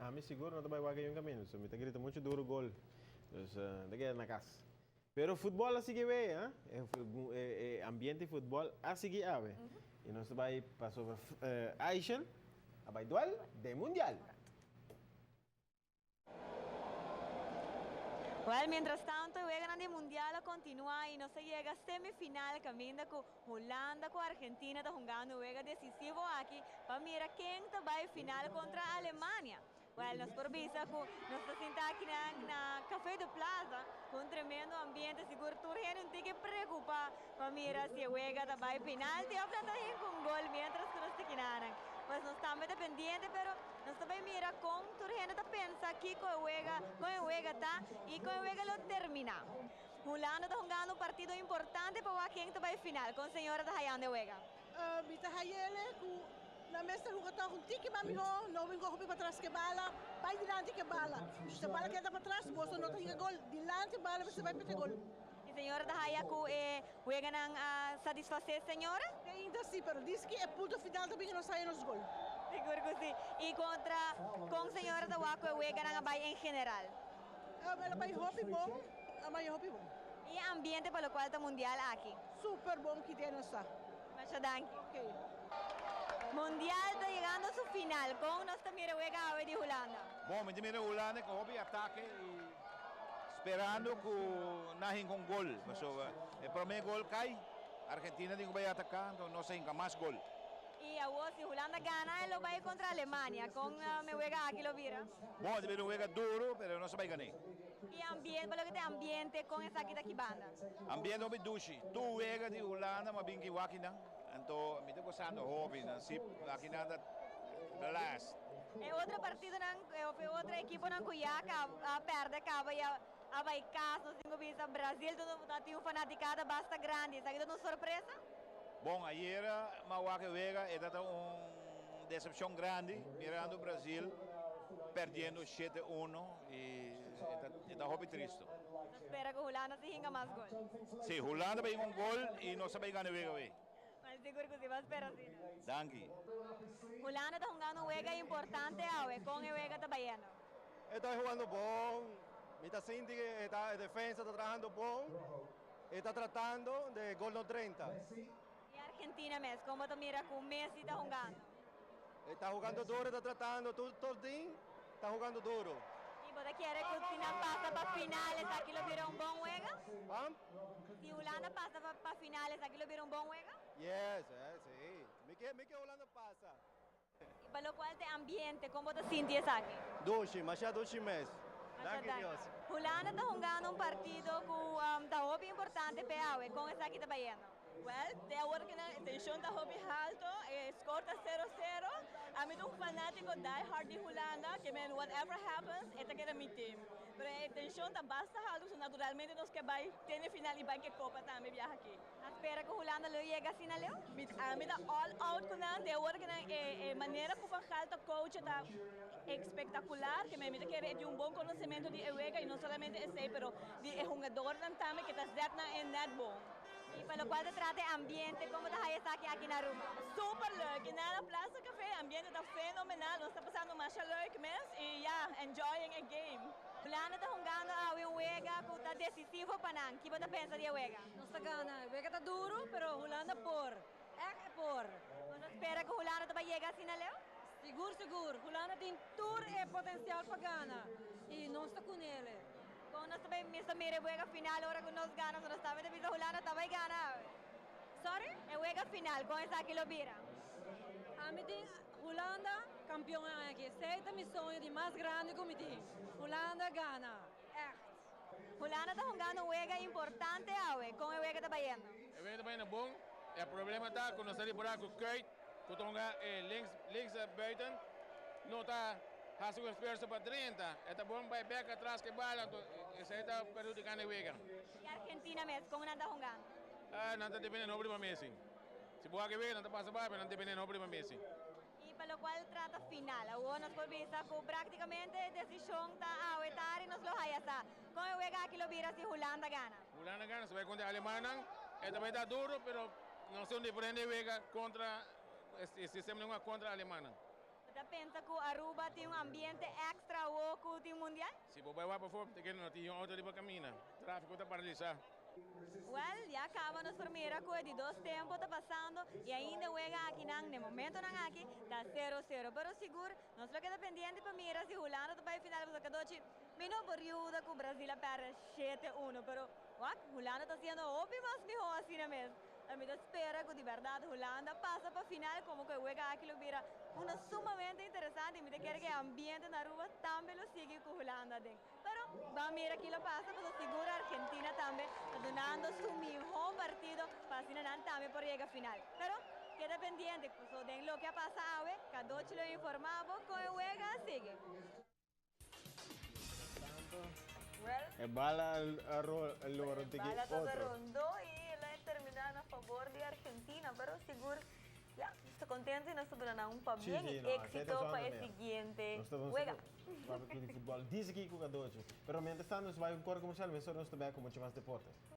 Ami sigur no ta bai wak e un caminda, so mi ta grita mucho duro gol. Dus ta keda na cas. Pero futbol a sigui wee, ha? E ambiente di futbol a sigui awe. Y nos ta bai pasobra Aishel a bai duel den mundial. Well, mientras tanto e weganan di mundial a continua y nos a yega semifinal caminda cu Hulanda cu Argentina ta hungando un wega decisivo aki pa mira ken ta bay final contra Alemania. Well, nos por bisa cu nos ta sinta akinan na Café de Plaza cu un tremendo ambiente, sigur tur hende un tiki preocupa pa mira si e wega ta bay penalti of nan ta hinca un gol mientras cu nos ta kinanan. Pues nos tambe ta pendiente, pero nos ta bay mira con tur hende ta pensa kico e wega, con e wega ta y con e wega lo termina. Hulanda ta hungando un partido importante pa wak ken ta bay final. Con señora ta hayando e wega? Mi ta hayele cu nan mester hunga toch un tiki mas miho, no bin hopi patras ke bala, bay dilanti ke bala. Si e bala keda patras boso no ta hinga gol, dilanti bala mester bay mete gol. Y señora ta haya cu e weganan a satisface señora? Ainda si, pero dice ki e punto final ta bin nos haya nos gol. Sigur cu si. Y contra con señora ta wak cu e weganan a bay en general? El a bay hopi bon, a bay hopi bon. Y e ambiente pa locual ta mundial aki? Super bon kite nos ta. Masha danki. Ok. Mundial ta yegando su final. Con nos ta mira wega awe di Hulanda? Bon, mi ta mira Hulanda cu hopi atake y sperando cu nan hinca un gol. Pasobra e prome gol cay, Argentina tin cu bay ataca, enton nos a hinca mas gol. Y awor si Hulanda gana e lo bay contra Alemania. Con e wega aki lo bira? Bon, ta bira un wega duro, pero nos a bay gané. Y ambiente, pa loke ta e ambiente, con esaki ta ki banda? Ambiente hopi dushi. Tur wega di Hulanda mi a bin ki wak kinan, anto mi ta gosando hopi. Nan si akinan ta blast. E otro partidonan of e otro ekiponan ku ya a perde kaba ya a bai kas, nos tin ku bisa Brazil ta tin un fanaticada basta grandi. Esaki ta un sorpresa? Bon, ayera mi a wak e wega, e ta ta un decepcion grandi mirando Brazil perdiendo shete uno y e ta hopi tristo. Ta spera cu Hulanda si hinga mas gol. Si, Hulanda bay hinga un gol y nos ta bay gana e wega awey. Mal sigur cu si, bo a spera asina. Danki. Hulanda ta hungando un wega importante awe, con e wega ta bayendo? E ta jugando bon, mi ta sinti e ta e defensa ta trahando bon, e ta tratando de gol no drenta. Y Argentina mes, con bo ta mira cu Messi ta hungando? E ta jugando duro, e ta tratando, tur tur din ta jugando duro. Y bo ta kere cu si nan pasa pa final esaki lo bira un bon wega? Pam? Si Hulanda pasa pa pa final esaki lo bira un bon wega? Yes, eh, si. Mi ke mi ke Hulanda pasa. Y pa locual ta e ambiente, con bo ta sinti esaki? Dushi, masha dushi mes. Masha Danki Dios. Hulanda ta hungando un partido cu ta hopi importante p'e awe, con esaki ta bayendo? Well, te awor cu nan tension ta hopi halto, e score ta sero sero. Ami ta un fanatico die hard di Hulanda, ke men whatever happens, e ta keda mi team. Pero e tension ta basta halto, so naturalmente nos ke bay te na e final y bay ke copa tambe biaha aki. A spera cu Hulanda lo yega asina leu? Mi ami ta all out cu nan, te awor cu nan e manera cu Van Gaal ta coacha ta espectacular, ke men mi ta kere e tin un bon conocemento di e wega y no solamente esey, pero di e hungadornan tambe ke ta zet nan e net bon. Y pa locual ta trata e ambiente, como ta haya esaki aki na Aruba? Super leuk! Y na la Plaza Café e ambiente ta fenomenal, nos ta pasando masha leuk mes y ya, enjoying e game. Hulanda ta hungando awe un wega cu ta decisivo pa nan, ki bo ta pensa di e wega? Nos ta gana, e wega ta duro, pero Hulanda por, echt e por. Bo ta spera cu Hulanda ta bay yega asina leu? Sigur sigur, Hulanda tin tur e potencial pa gana y nos ta cunele. Kon nos ta bay mester mira e wega final ora ku nos gana so nos tambe ta bisa Hulanda ta bay gana awe. Sorry? E wega final kon esaki lo bira? Ami tin Hulanda kampion e aña aki. Esey ta mi soño di mas grandi ku mi tin. Hulanda gana. Echt. Hulanda ta hungando un wega importante awe. Kon e wega ta bayendo? E wega ta bayendo bon. E problema ta ku nos ta ripara ku Kuyt ku ta hunga e links links buiten no ta hasi un esfuerso pa drenta. E ta bon bai bek atras ku e bala, anto esei ta perhudikando e wega. I Argentina mes, kon nan ta hungando? Nan ta depende no riba Messi. Si bo wak e wega nan ta pasa bai, pero nan ta depende no riba Messi. I pa lokual trata final, awor nos por bisa ku praktikamente e desishon ta awe tardi nos lo haya sa kon e wega aki lo bira si Hulanda gana. Hulanda gana, si bai kontra e alemannan e ta bai ta duro, pero nos tin un diferente wega kontra e sistema di hunga kontra alemannan. Bo ta pensa cu Aruba tin un ambiente extra awo cu tin Mundial? Si bo bay wak pafo, te kere no tin un auto riba camina. Trafico ta paralisa. Well, ya caba nos por mira cu e di dos tempo ta pasando y ainda wega akinan n'e momentonan aki ta sero sero. Pero sigur nos lo keda pendiente pa mira si Hulanda ta bay final pasobra cadochi mi no por yuda cu Brasil a perde shete uno pero wak Hulanda ta haciendo hopi mas miho asina mes. Mi ta spera cu di berdad Hulanda pasa pa final como cu e wega aki lo bira uno sumamente interesante y mi ta kere cu e ambiente na Aruba tambe lo sigui cu Hulanda aden. Pero ban mira ki lo pasa pasobra sigur Argentina tambe ta dunando su miho partido pa asina nan tambe por yega final. Pero keda pendiente pasobra den loke a pasa awe Cadochi lo informa bo con e wega a sigui. E bala a lora un tiki E bala tabata otro. rondo y el a termina na favor di Argentina, pero sigur ya nos ta contento y nos ta duna nan un pabien y exito pa e siguiente wega. Nos ta papia di futbol dice aki cu Cadochi. Pero mientras tanto nos bai un corte comercial, mesora nos ta bek cu mucho mas deporte.